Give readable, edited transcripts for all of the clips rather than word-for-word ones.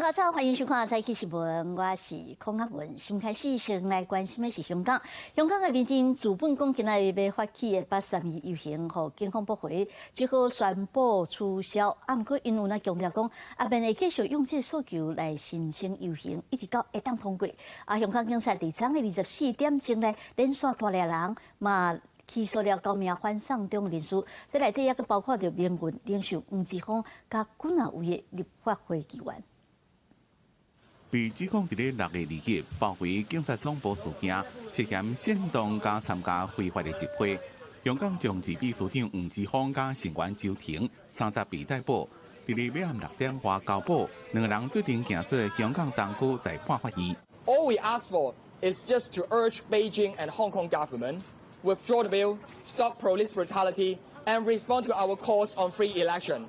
大家好，歡迎收看《早起新聞》，我是孔阿文。先開始先來關心的是香港，香港的民陣自本講今仔日欲發起的八三一遊行，予警方駁回，最後宣布取消。啊，毋過𪜶有若強調講，啊，免會繼續用這個訴求來申請遊行，一直到會當通過。啊，香港警察佇昨昏24點鐘咧，連續帶掠人，嘛起訴了九名反送中人士，這內底猶閣包括著民運領袖黃之鋒佮幾若位的立法會議員。被指控佇咧6月2日包圍警察總部事件，涉嫌煽動佮參加非法的集會。香港眾志秘書長黃之鋒佮成員周庭30被逮捕。佇咧尾暗6點外交保，兩个人做陣行出香港東區裁判法院。 All we ask for is just to urge Beijing and Hong Kong government withdraw the bill, stop police brutality, and respond to our calls on free election.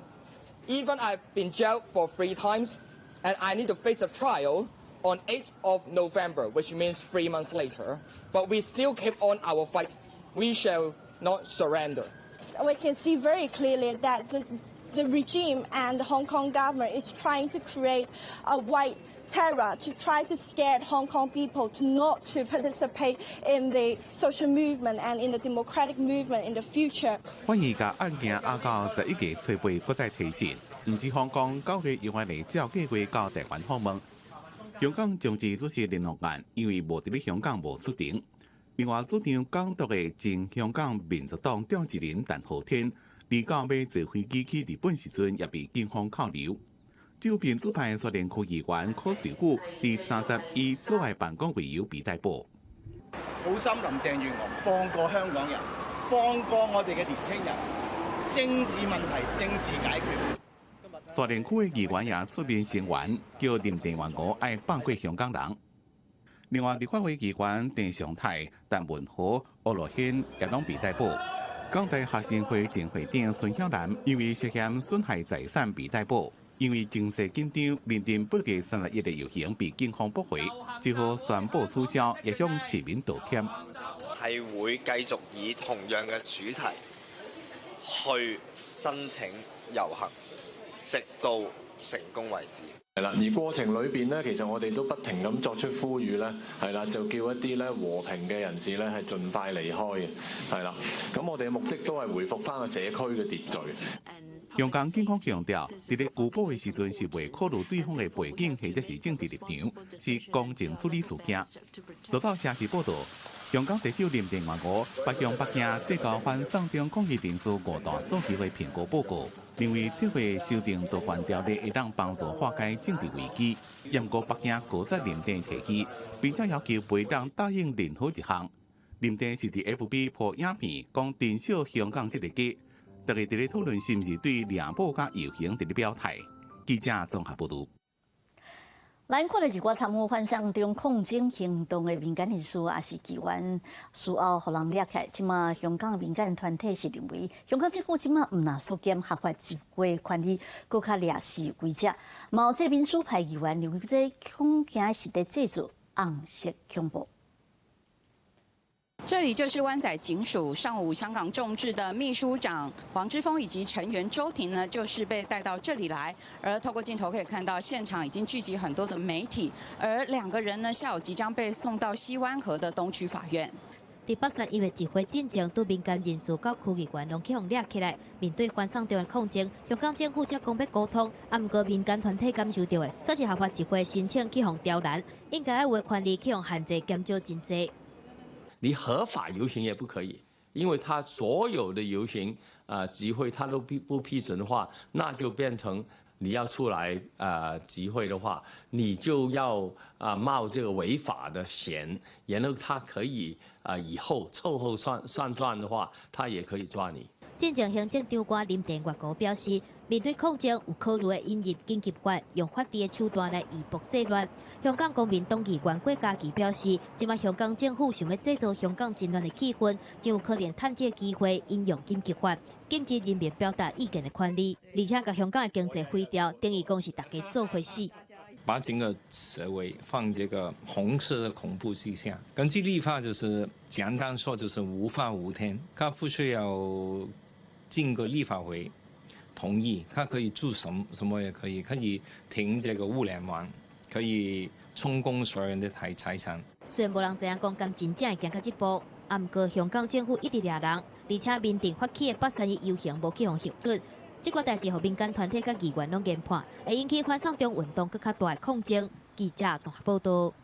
Even I've been jailed for three times, and I need to face a trial on 8th of November, which means 3 months later. But we still keep on our fight. We shall not surrender. We can see very clearly that the regime and the Hong Kong government is trying to create a white terror to try to scare Hong Kong people to not to participate in the social movement and in the democratic movement in the future. 法院共案件押到11月初8閣再提審。黃之鋒講，9月猶原會照計劃到台灣訪問。香港眾志主席連儂案，因為無佇咧香港無出庭。另外，主張港獨的前香港民族黨召集人陳浩天，29欲坐飛機去日本時陣，也被警方扣留。就民主派沙田區議員柯瑞宇，佇30以阻礙辦公為由被逮捕。好心林鄭月娥放過香港人，放過我哋嘅年青人，政治問題政治解決。沙田區的議員也出面聲援，叫林鄭月娥愛放過香港人。另外，立法會議員鄭松泰、譚文豪、區諾軒也攏被逮捕。港大學生會前會長孫曉嵐因為涉嫌損害財產被逮捕。因為情勢緊張，民陣8月31的遊行被警方駁回，只好宣布取消，也向市民道歉。係會繼續以同樣嘅主題去申請遊行，直到成功為止。係啦，而過程裏邊呢，其實我哋都不停咁作出呼籲咧，係啦，就叫一啲咧和平嘅人士咧係盡快離開嘅，係啦。咁我哋嘅目的都係回復翻個社區嘅秩序。香港警方強調，佇咧拘捕的時陣是袂考慮對方的背景或者是政治立場，是公正處理事件。路透社是報道，香港特首林鄭月娥捌向北京遞交反送中抗議人士五大訴求的評估報告，認為撤回修訂逃犯條例會當幫助化解政治危機。毋過北京拒絕林鄭提議，並且要求袂當答應任何一項。林鄭是佇 FB 鋪影片，講珍惜香港這个家。大家佇咧討論是毋是對領報佮遊行佇咧表態。記者綜合報導。咱看著一寡參與反送中抗爭行動的民間人士，抑是議員，事後予人掠起來。這馬香港民間團體是認為，香港政府這馬毋但縮減合法集會權利，閣較掠示威者。嘛有這民主派議員認為，這恐驚是佇製造紅色恐怖。這裡就是灣仔警署。上午，香港眾志的秘書長黃之鋒以及成員周庭呢，就是被帶到這裡來。而透過鏡頭可以看到，現場已經聚集很多的媒體。而兩個人呢，下午即將被送到西灣河的東區法院。佇八三一的集會進前，對民間人士佮區議員攏去予掠起來。面對反送中的抗爭，香港政府才講欲溝通，啊，毋過民間團體感受著的，煞是合法集會申請去予刁難，應該愛有的權利去予限制減少真濟。你合法遊行也不可以，因為他所有的遊行啊集會，他都不批准的話，那就變成你要出來啊集會的話，你就要啊冒這個違法的險，然後他可以啊以後秋後算算賬的話，他也可以抓你。進前行政長官林鄭月娥表示，面對抗爭有考慮會引入緊急法，用法治的手段來以暴制亂。香港公民黨議員郭家麒表示，這馬香港政府想欲製造香港真亂的氣氛，真有可能趁這個機會引用緊急法，禁止人民表達意見的權利，而且共香港的經濟毀掉，等於講是大家做伙死。把整個社會放這個紅色的恐怖之下，根據立法就是簡單說就是無法無天，他不需要經過立法會，同意，他可以做什麼什麼也可以，可以停這個物聯網，可以充公所有人的財產。雖然無人知影講敢真正會行到這步，啊，毋過香港政府一直掠人，而且民陣發起的八三一遊行無去予核准，這寡代誌予民間團體佮議員攏研判，會引起反送中運動閣較大的抗爭。記者綜合報道。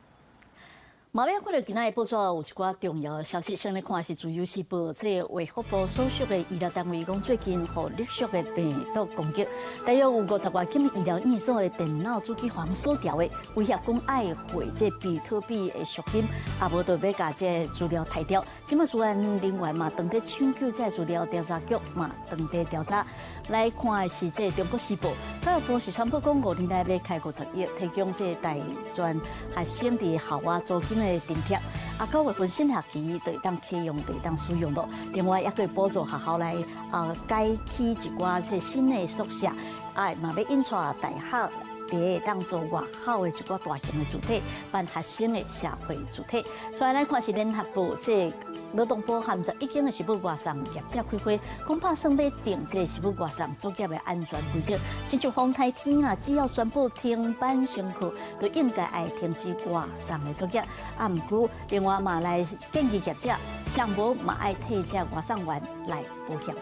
嘛欲看著今仔日報紙有一寡重要的消息，先來看是《自由時報》這個衛福部所屬的醫療單位講，最近予陸續的病毒攻擊，大約有50外間醫療院所的電腦主機予鎖掉的，威脅講愛匯這比特幣的贖金，啊無就欲共這資料刣掉。這馬資安人員嘛，當地搶救這資料調查局嘛，當地調查。來看的是這中國時報，教育部是宣布講5年內欲開50億，提供這大專學生佇校外租金的津貼。啊，9月份新學期就會當啟用，就會當使用咯。另外，也會補助學校來改起一寡這新的宿舍，啊，嘛欲印刷大學佇會當做外口的一寡大型的主體，辦學生的社會主體。所以來看是聯合報，這勞動部和11間的食物外送業者開會，講拍算欲定這食物外送作業的安全規則。親像風颱天啊，只要宣布停班上課，就應該愛停止外送的作業。啊，毋過另外嘛來建議業者，上無嘛愛替這外送員來保險。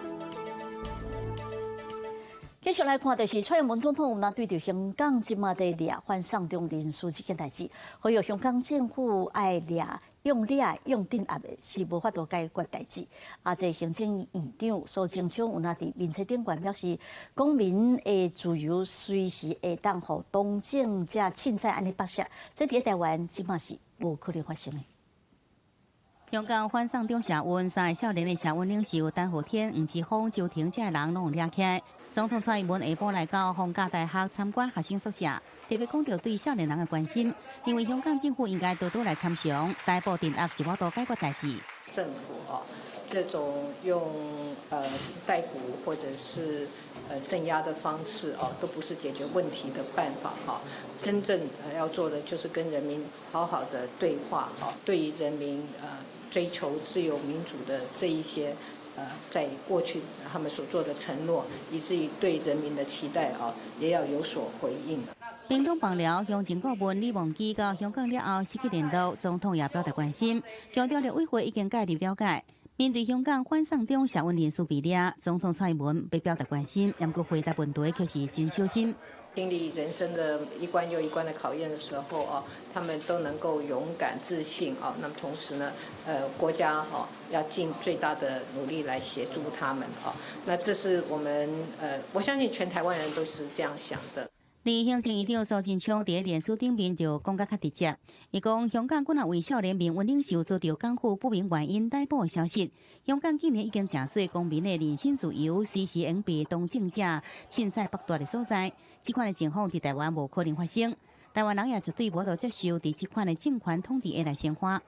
繼續來看，就是蔡英文總統若對著香港這馬佇掠反送中人士這件代誌，呼籲香港政府愛掠用掠用鎮壓的，是無法度解決代誌。啊，這行政院長蘇貞昌有若佇面冊頂懸表示，公民的自由隨時會當予當政者凊彩按呢剝削，這佇台灣這馬是無可能發生的。香港反送中社運三个少年的社運領袖陳浩天、黃之鋒、周庭這个人攏予掠起來。總統蔡英文下晡來到逢甲大學參觀學生宿舍，特別講著對少年人的關心，認為香港政府應該多多來參詳，逮捕鎮壓是無法度解決代誌。政府哦，這種用逮捕或者是鎮壓的方式哦，都不是解決問題的辦法哈。真正要做的就是跟人民好好的對話哈，對於人民追求自由民主的這一些在過去他們所做的承諾，以至於對人民的期待啊，也要有所回應。屏東枋寮鄉政顧問李旺基到香港了後失去聯絡，總統也表達關心，強調陸委會已經介入了解。面對香港反送中社運人士被掠，總統蔡英文欲表達關心，毋過回答問題卻是真小心。經歷人生的一關又一關的考驗的時候啊，他們都能夠勇敢自信啊。那麼同時呢，國家哦要盡最大的努力來協助他們啊。那這是我們我相信全台灣人都是這樣想的。行政院長蘇貞昌佇臉書頂面就講甲較直接，伊講香港閣若為少年民運領袖遭著港府不明原因逮捕的消息，香港竟然已經成做公民的人身自由隨時會被當政者凊彩剝奪的所在。這款的情況佇台灣無可能發生，台灣人也絕對無法度接受佇這款的政權統治下來生活。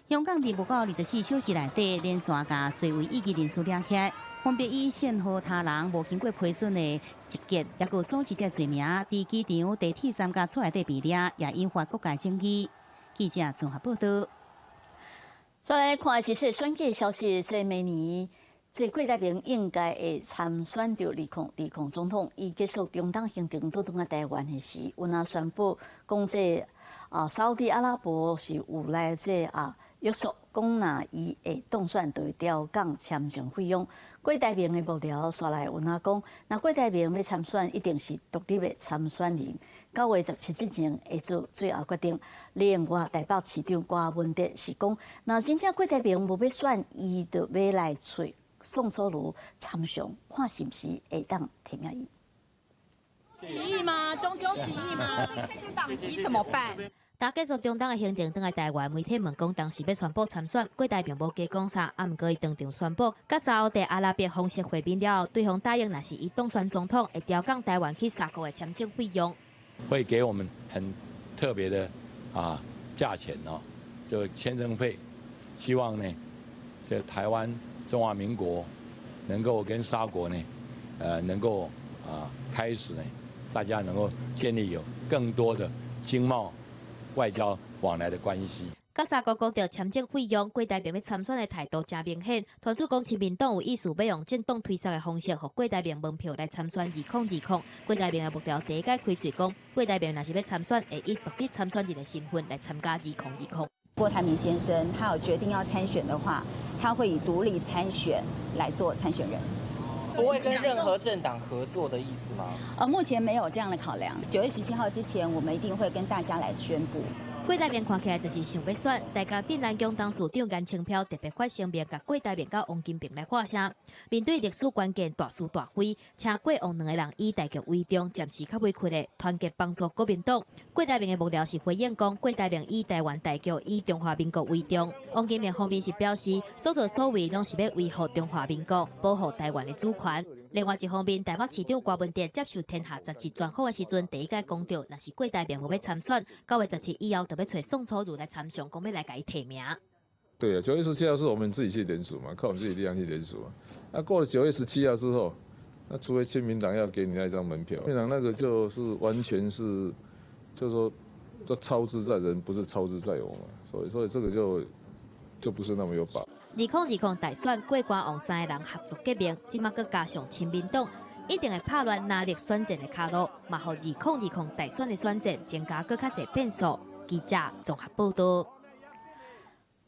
香港佇無夠24小時內底連續共濟位異議人士掠起來，分別以煽惑他人無經過批准的集結，抑閣組織這罪名，佇機場、地鐵站佮厝內底被掠，也引發各界爭議。記者綜合報道。再來看是這選舉消息，這明年這郭台銘應該會參選著2020總統。伊結束中東行程倒轉來台灣的時，有若宣布講這沙烏地阿拉伯是有來這約束，講若伊會當選，就會調降簽證費用。郭台銘的幕僚煞來有若講，若郭台銘欲參選，一定是獨立的參選人。9月17之前會做最後決定。另外，台北市長柯文哲是講，若真正郭台銘無欲選，伊就欲來揣宋楚瑜參詳，看是毋是會當提名伊。起義嗎？終究起義嗎？被開除黨籍怎麼辦？剛結束中東的行程，轉來台灣，媒體問講當時欲宣布參選，郭台銘無加講啥，啊，毋過伊當場宣布，佮沙烏地阿拉伯方式會面了後，對方答應，若是伊當選總統，會調降台灣去沙國的簽證費用，會給我們很特別的價錢哦，就簽證費，希望呢，這台灣中華民國能夠跟沙國呢，能夠開始呢，大家能夠建立有更多的經貿外交往來的關係。佮沙國講著簽證費用，郭台銘欲參選的態度誠明顯。傳出講親民黨有意思欲用政黨推捒的方式，予郭台銘門票來參選2020。郭台銘的幕僚第一擺開喙講，郭台銘若是欲參選，會以獨立參選人的身份來參加2020。郭台銘先生，他有決定要參選的話，他會以獨立參選來做參選人。不會跟任何政黨合作的意思嗎？目前沒有這樣的考量。9月17號之前，我們一定會跟大家來宣布。郭台銘看起來就是想欲選，大家鎮瀾宮董事長顏清標特別發聲明，共郭台銘佮王金平來喊聲。面對歷史關鍵大是大非，請郭王兩个人以大局為重，暫時較袂開咧，團結幫助國民黨。郭台銘的幕僚是回應講，郭台銘以台灣大局、以中華民國為重。王金平方面是表示，所作所為攏是欲維護中華民國，保護台灣的主權。另外一方面，台北市長柯文哲接受《天下雜誌》專訪的時陣，第一擺講著，若是郭台銘無欲參選，9月17以後就欲揣宋楚瑜來參詳，講欲來共伊提名。對啊，9月17號是我們自己去聯署嘛，靠我們自己力量去聯署嘛。那過了九月十七號之後，那除非親民黨要給你那張門票，親民黨那個就是完全是，就是說，這操之在人，不是操之在我嘛。所以這個就不是那麼有把。2020大選，郭柯王三个人合作結盟，這馬閣加上親民黨，一定會拍亂藍綠選戰的跤路，嘛予2020大選的選戰增加閣較濟變數。記者綜合報道。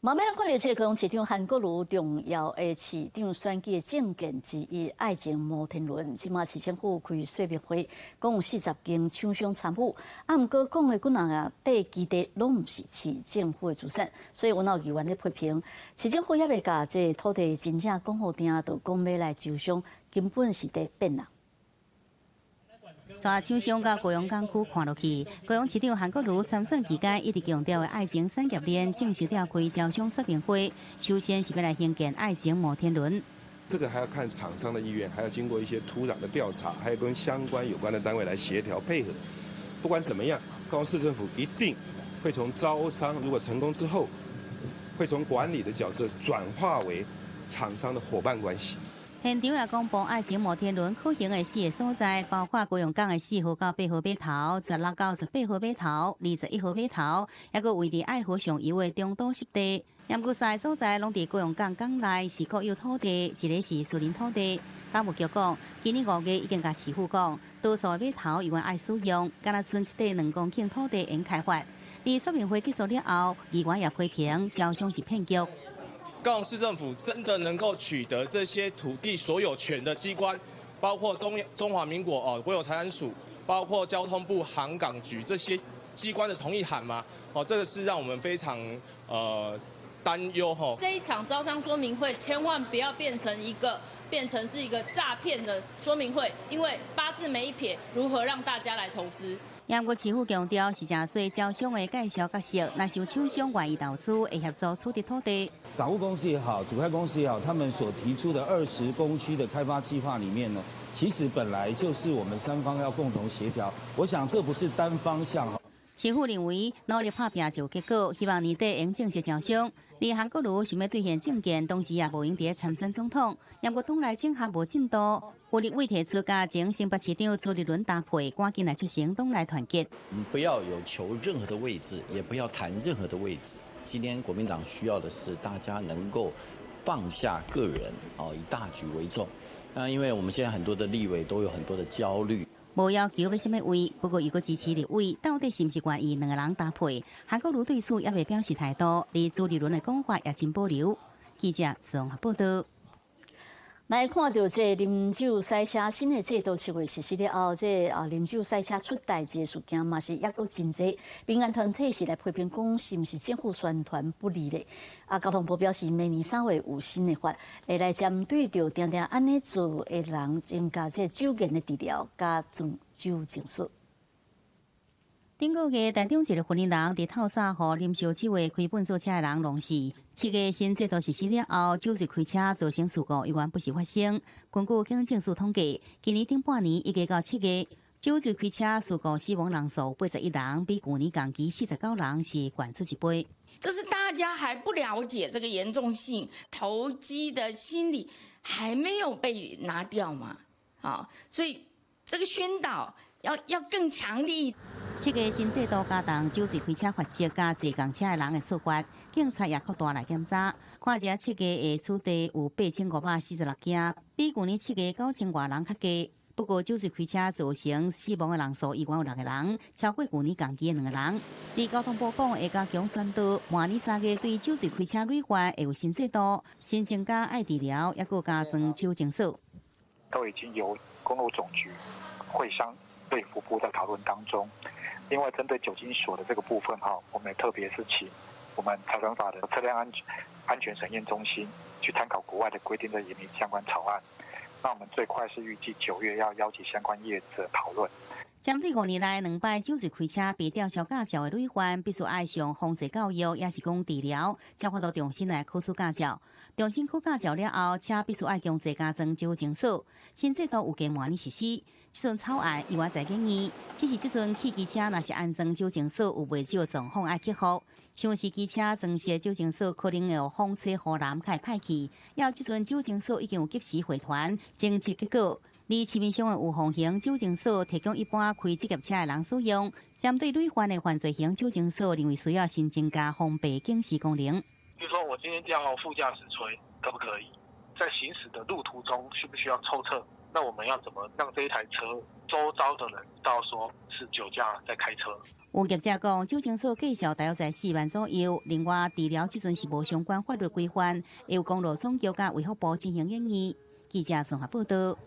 嘛欲來看著這個高雄市長韓國瑜重要的市長選舉的政見之一，愛情摩天輪，這馬市政府開說明會，講有40間廠商參與，啊，毋過講的幾若塊基地攏毋是市政府的資產，所以阮有議員咧批評，市政府猶未共這個土地真正講予定，就講欲來招商，根本是佇騙人。帶廠商到高雄港區看落去，高雄市長韓國瑜參選期間一直強調的愛情產業鏈正式召開招商說明會，首先是欲來興建愛情摩天輪。這個還要看廠商的意願，還要經過一些土壤的調查，還要跟相關有關的單位來協調配合。不管怎麼樣，高雄市政府一定會從招商，如果成功之後，會從管理的角色轉化為廠商的夥伴關係。現場也公布愛情摩天輪可行的四个所在，包括高雄港的4號到8號碼頭、16到18號碼頭、21號碼頭，抑閣位佇愛河上游的中島濕地。毋過三个所在攏佇高雄港港內是國有土地，一个是私人土地。港務局講，今年5月已經共市府講，多數碼頭猶原愛使用，敢若賰這塊2公頃土地會開發。佇說明會結束了後，議員也批評招商是騙局。高雄市政府真的能夠取得這些土地所有權的機關，包括中華民國哦國有財產署，包括交通部航港局這些機關的同意函嗎？哦，這個是讓我們非常擔憂吼。這一場招商說明會千萬不要變成是一個詐騙的說明會，因為八字沒一撇，如何讓大家來投資？毋過市府強調是誠濟招商的介紹角色，若是有廠商願意投資，會協助取得土地。港務公司也好，土開公司也好，他們所提出的20公區的開發計劃裡面呢，其實本來就是我們三方要共同協調。我想這不是單方向。市府認為努力拍拚就有結果，希望年底會正式招商。而韓國瑜想欲兌現政見，當時也無閒佇參選總統。毋過黨內整合無進度，有立委提出共前新北市長朱立倫搭配，趕緊來促成黨內團結。我們不要有求任何的位置，也不要談任何的位置。今天國民黨需要的是大家能夠放下個人，哦，以大局為重。那因為我們現在很多的立委都有很多的焦慮。無要求欲啥物位，不過如果支持立委，到底是毋是願意兩个人搭配？韓國瑜對此猶未表示態度，而朱立倫的講法也真保留。記者綜合報道。來看著這啉酒駛車新的制度7月實施了後，這啉酒駛車出代誌的事件嘛是抑閣真濟。民間團體是來批評講，是毋是政府宣傳不力咧？啊，交通部表示，明年3月有新的法，會來針對著定定按呢做的人，增加這酒癮的治療，佮斷酒政策。頂個月，台中一个雲林人佇透早予啉燒酒的開糞掃車的人弄死。7月新制度實施了後，酒醉開車造成事故猶原不時發生。根據警政署統計，今年頂半年一直到7月，酒醉開車事故死亡人數81人，比舊年同期49人是懸出一倍。這是大家還不了解這個嚴重性，投機的心理還沒有被拿掉嘛？啊，所以這個宣導。要更強力。這個新制度加重酒醉開車罰則，佮坐仝車的人的處罰，警察也擴大來檢查。看這七月的取締有8546件，比舊年7月9000外人較低。不過酒醉開車造成死亡的人數依然有六個人，超過舊年同期的兩個人。而交通部講會加強宣導，明年3月對酒醉開車累犯會有新制度，新增加愛治療，抑閣加裝酒精鎖。都已經由公路總局會商衛福部在討論當中。另外，針對酒精鎖的這個部分，哈，我們也特別是請我們財團法人車輛安全審驗中心去參考國外的規定，在研擬相關草案。那我們最快是預計9月要邀請相關業者討論。針對5年來兩擺酒醉開車被吊銷駕照的累犯，必須愛上防治教育，抑是講治療，才有法度重新來考取駕照。重新考駕照了後，車必須愛強制加裝酒精鎖。新制度預計明年實施。這陣草案猶原在研議，只是這陣汽機車若是安裝酒精鎖，有袂少狀況愛克服。像是機車裝設酒精鎖，可能會予風車護欄較會歹去。猶這陣酒精鎖已經有及時回傳偵測結果。而市面上的預防型酒精鎖提供一般開職業車的人使用，針對累犯的犯罪型酒精鎖，認為需要新增加封閉警示功能。比如說，我今天叫副駕駛吹，可不可以？在行駛的路途中，需不需要抽測？那我們要怎麼讓這一台車周遭的人知道說是酒駕在開車？有業者講，酒精鎖價數大約在4萬左右。另外，治療這陣是無相關法律規範，由公路總局佮衛福部進行研議。記者綜合報道。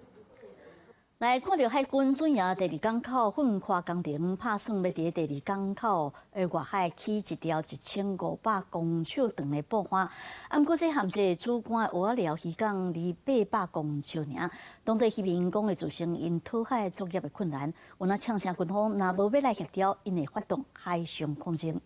來看著海軍準營第二港口噴跨工程，拍算欲佇第二港口的外海起一條1500公尺長的布岸。啊，毋過這含這主幹蚵仔寮漁港離800公尺爾，當地漁民講會造成𪜶討海作業的困難。有若嗆聲軍方若無欲來協調，𪜶會發動海上抗爭。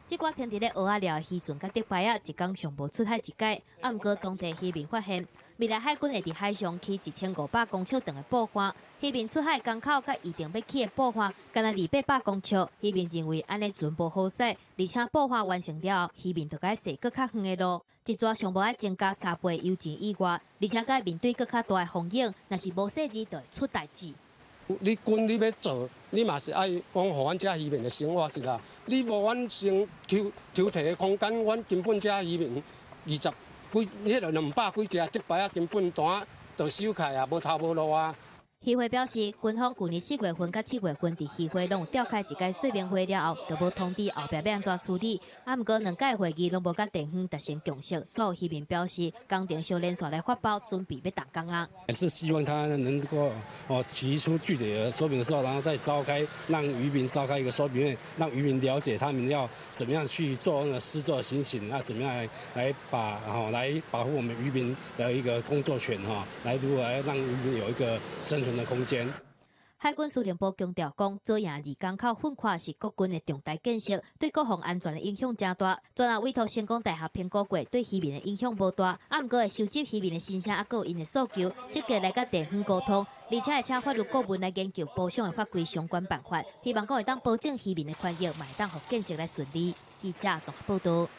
這掛停佇咧蚵仔寮漁船佮竹排仔，一工上無出海一擺。啊，毋過當地漁民發現，未來海軍會佇海上起1500公尺長的布岸，漁民出海港口佮預定欲起的布岸，干焦離800公尺。漁民認為按呢船無好駛，而且布岸完成了後，漁民著愛踅閣較遠的路，一逝上無愛增加3倍油錢以外，而且閣面對閣較大的風險，若是無細膩，就會出代誌。你軍你欲做，你嘛是愛講予阮遮漁民的生活去啦。你無阮先抽抽提的空間，阮根本遮漁民20幾，彼个200幾隻竹排仔根本單就收起啊，無頭無路啊。漁會表示，軍方舊年4月份佮7月份佇漁會攏有召開一屆說明會了後，就無通知後壁欲按怎處理。啊，毋過兩屆會議攏無佮地方達成共識，所有漁民表示，工程小連續來發包，準備欲動工啊。是希望他能夠哦提出具體的說明書，然後再召開，讓漁民召開一個說明會，讓漁民了解他們要怎麼樣去做那個施作情形，那怎麼樣來把吼來保護我們漁民的一個工作權哈，來如何來讓漁民有一個生存的空間。海軍司令部強調講，左營二港口噴跨是國軍的重大建設，對國防安全的影響誠大。專案委託成功大學評估過，對漁民的影響無大。啊，毋過會收集漁民的心聲，抑閣有𪜶的訴求，積極來佮地方溝通，而且會請法律顧問來研究補償的法規相關辦法，希望講會當保證漁民的權益，嘛會當予建設來順利。記者綜合報道。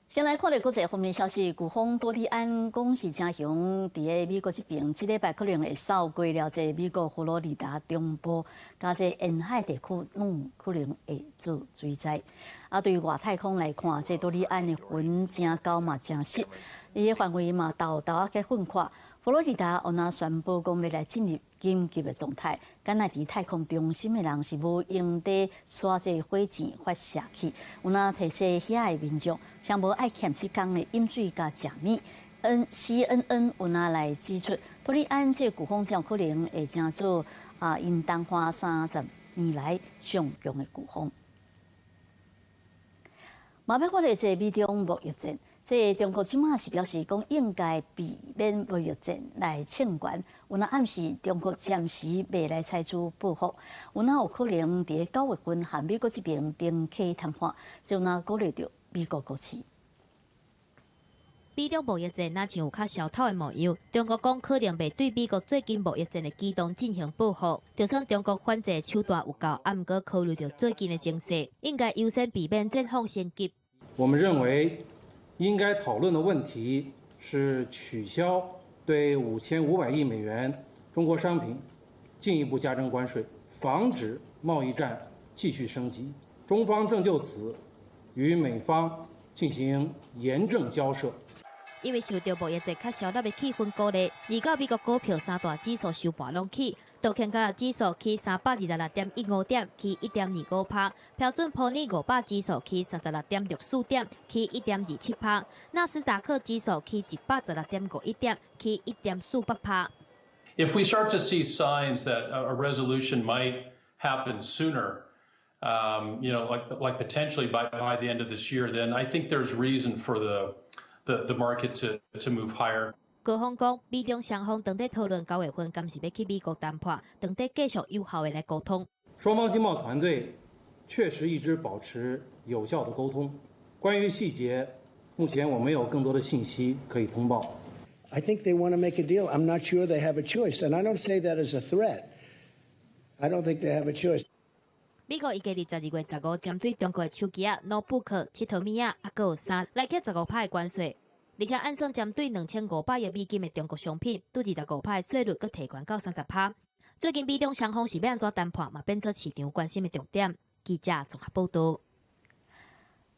先來看著國際方面消息，颶風多利安講是誠強，佇咧美國這邊，這禮拜可能會掃過了這美國佛羅里達中部，佮這沿海地區，攏可能會做水災。啊，對外太空來看，這多利安的雲誠高嘛，誠實，伊的範圍嘛，沓沓仔去噴闊。佛羅里達予若宣布講欲來進入緊急的狀態，敢若佇太空中心的人是無閒佇徙這火箭發射器，有若提醒遐的民眾，上無愛欠這工的飲水佮食物。N C N N 有若來指出，多利安這颶風將可能會成做啊，𪜶東岸30年來上強的颶風。嘛欲看著這美中貿易戰。這中國這馬是表示講應該避免貿易戰來衝懸，有若暗示中國暫時袂來採取報復，有若有可能佇9月份和美國這邊重啟談判，就若鼓勵著美國股市。美中貿易戰若像有較囂頭的模樣，中國講可能袂對美國最近貿易戰的舉動進行報復。就算中國反制手段有夠，啊，毋過考慮著最近的情勢，應該優先避免戰況升級。我們認為應該討論的問題是取消對5500億美元中國商品進一步加徵關稅，防止貿易戰繼續升級。中方正就此與美方進行嚴正交涉。因為受著貿易戰較燒熱的氣氛鼓勵，二九美國股票三大指數收盤攏起，道瓊斯指數起326.15點，起1.25%；標準普爾500指數起36.64點，起1.27%；納斯達克指數起116.51點，起1.48%。 If we start to see signs that a resolution might happen sooner, like potentially by the end of this year, then I think there's reason for the market to move higher. 高峰講，美中雙方當佇討論九月份，敢是欲去美國談判，當佇繼續有效的來溝通。雙方經貿團隊確實一直保持有效的溝通。關於細節，目前我沒有更多的信息可以通報。 I think they want to make a deal. I'm not sure they have a choice, and I don't say that as a threat. I don't think they have a choice. 美國預計佇12月15針對中國的手機仔、notebook、𨑨迌物仔，抑閣有衫來課15%的關稅，而且按算針對2500億美金的中國商品，對25%的稅率閣提懸到30%。最近美中雙方是欲按怎談判，嘛變做市場關心的重點。記者綜合報道。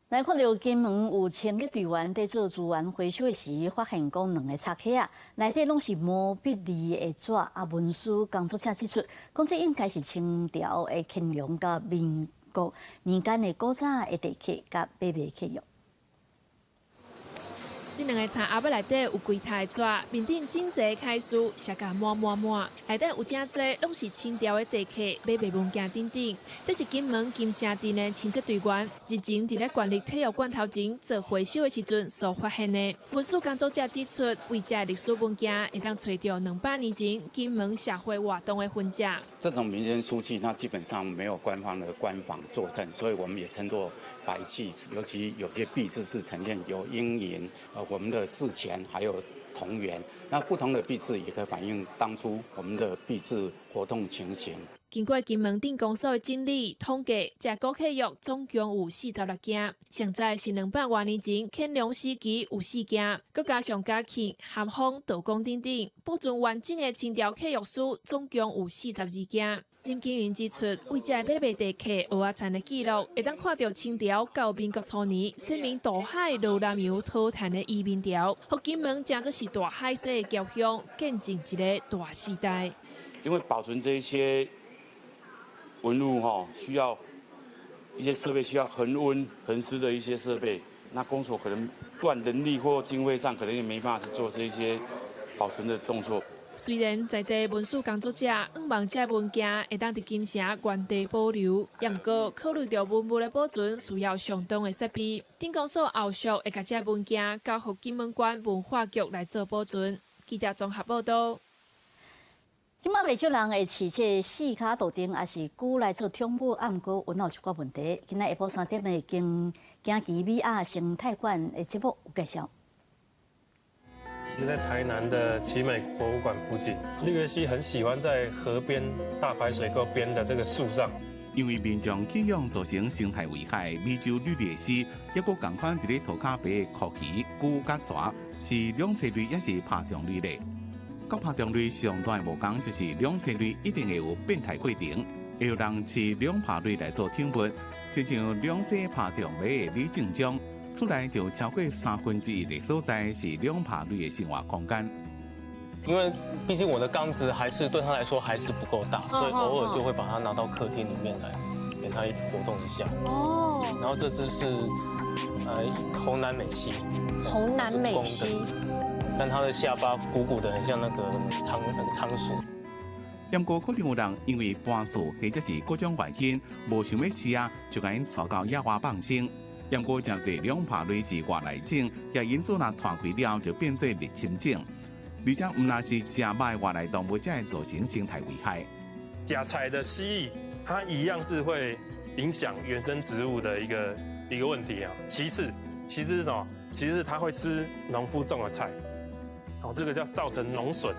來看著金門有清潔隊員佇做資源回收的時，發現講兩个插盒仔，內底攏是毛筆字的紙啊，文史工作者指出，講這應該是清朝的乾隆佮民國年間的古早的地契佮買賣契約。這兩个柴盒仔內底有幾沓紙，面頂真濟楷書寫甲滿滿滿，內底有誠濟攏是清朝的地契、買賣文件等等。這是金門金城鎮的清潔隊員日前佇咧縣立體育館頭前做回收的時陣所發現的。文史工作者指出，為這歷史文件會當揣著200年前金門社會活動的痕跡。這種民間書契，那基本上沒有官方的官房作證，所以我們也稱作白契。尤其有些幣制是呈現有英銀。我們的制錢還有銅元，那不同的幣制也可以反映當初我們的幣制活動情形。經過金門鎮公所的整理統計，這古契約總共有46件，上早是200外年前乾隆時期有四件，閣加上嘉慶、咸豐、道光等等，保存完整的清朝契約書總共有42件。林金雲指出，為這買賣地契蚵仔田的記錄，會當看著清朝到民國初年，先民渡海落南洋討田的移民潮，予金門成做是大海西的僑鄉，見證一个大時代。因為保存這些文物哈，需要一些設備，需要恆溫恆濕的一些設備。那公所可能不管人力或經費上，可能也沒辦法去做這些保存的動作。雖然在地文史工作者向望這文件會當佇金城原地保留，也毋過考慮著文物的保存需要相當的設備。鎮公所後續會共這文件交予金門縣文化局來做保存。記者綜合報道。這馬袂少人會飼這四跤杜定，抑是龜來做寵物，啊，毋過有一寡問題。今仔下晡3點的經驚奇美亞生態館的節目有介紹。是在台南的奇美博物館附近，綠鬣蜥很喜歡在河邊大排水溝邊的這個樹上。因為民眾棄養造成生態危害，美洲綠鬣蜥抑閣仝款佇咧塗跤白的蛞蝓、龜佮蛇，是兩棲類抑是爬蟲類咧？佮爬蟲類上大的無仝就是兩棲類一定會有變態過程，會有人飼兩爬類來做寵物，親像兩棲爬蟲類的李正章，厝內就超過1/3的所在是兩爬類的生活空間。因為畢竟我的缸子還是對他來說還是不夠大，所以偶爾就會把它拿到客廳裡面來，給它活動一下。哦。然後這隻是紅南美蜥。紅南美蜥。但它的下巴鼓鼓的，很像那個倉鼠。不過可能有人因為搬厝或者是各種原因，無想欲飼啊，就共𪜶帶到野外放生。不過誠濟兩爬類是外來種，也因此若湠開了就變做入侵種。而且毋但是食肉的外來動物，才會造成生態危害。食菜的蜥蜴，它一樣是會影響原生植物的一個問題啊。其次，其次是什麼？其次是它會吃農夫種的菜，哦，這個叫造成農損。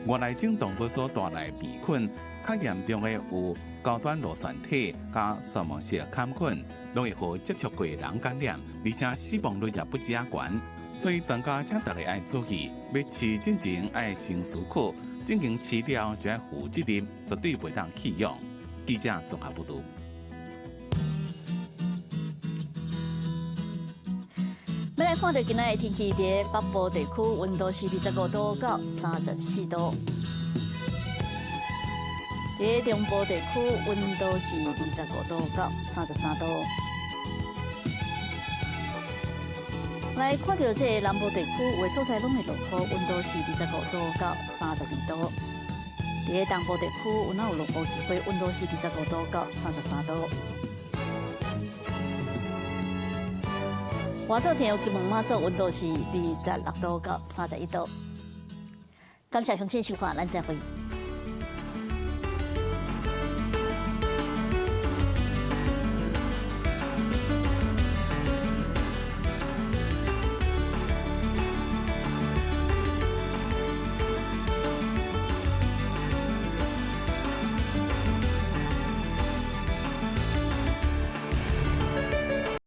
外來種動物所帶來病菌，較嚴重的有高端螺旋體佮沙門氏桿菌，攏會予接觸過的人感染，而且死亡率也不止遐懸。所以專家請大家愛注意，欲飼之前愛先思考，進行飼料就愛負責任，絕對袂當棄養。記者綜合報導。欲來看著今仔的天氣，佇北部地區溫度是25度到34度；佇中部地區溫度是25度到33度。來看著這个南部地區，有的所在攏會落雨，溫度是25度到32度。佇東部地區有哪有落雨機會，溫度是25度到33度。外島天有金門馬祖，溫度是26度到31度。感謝鄉親收看，咱再會。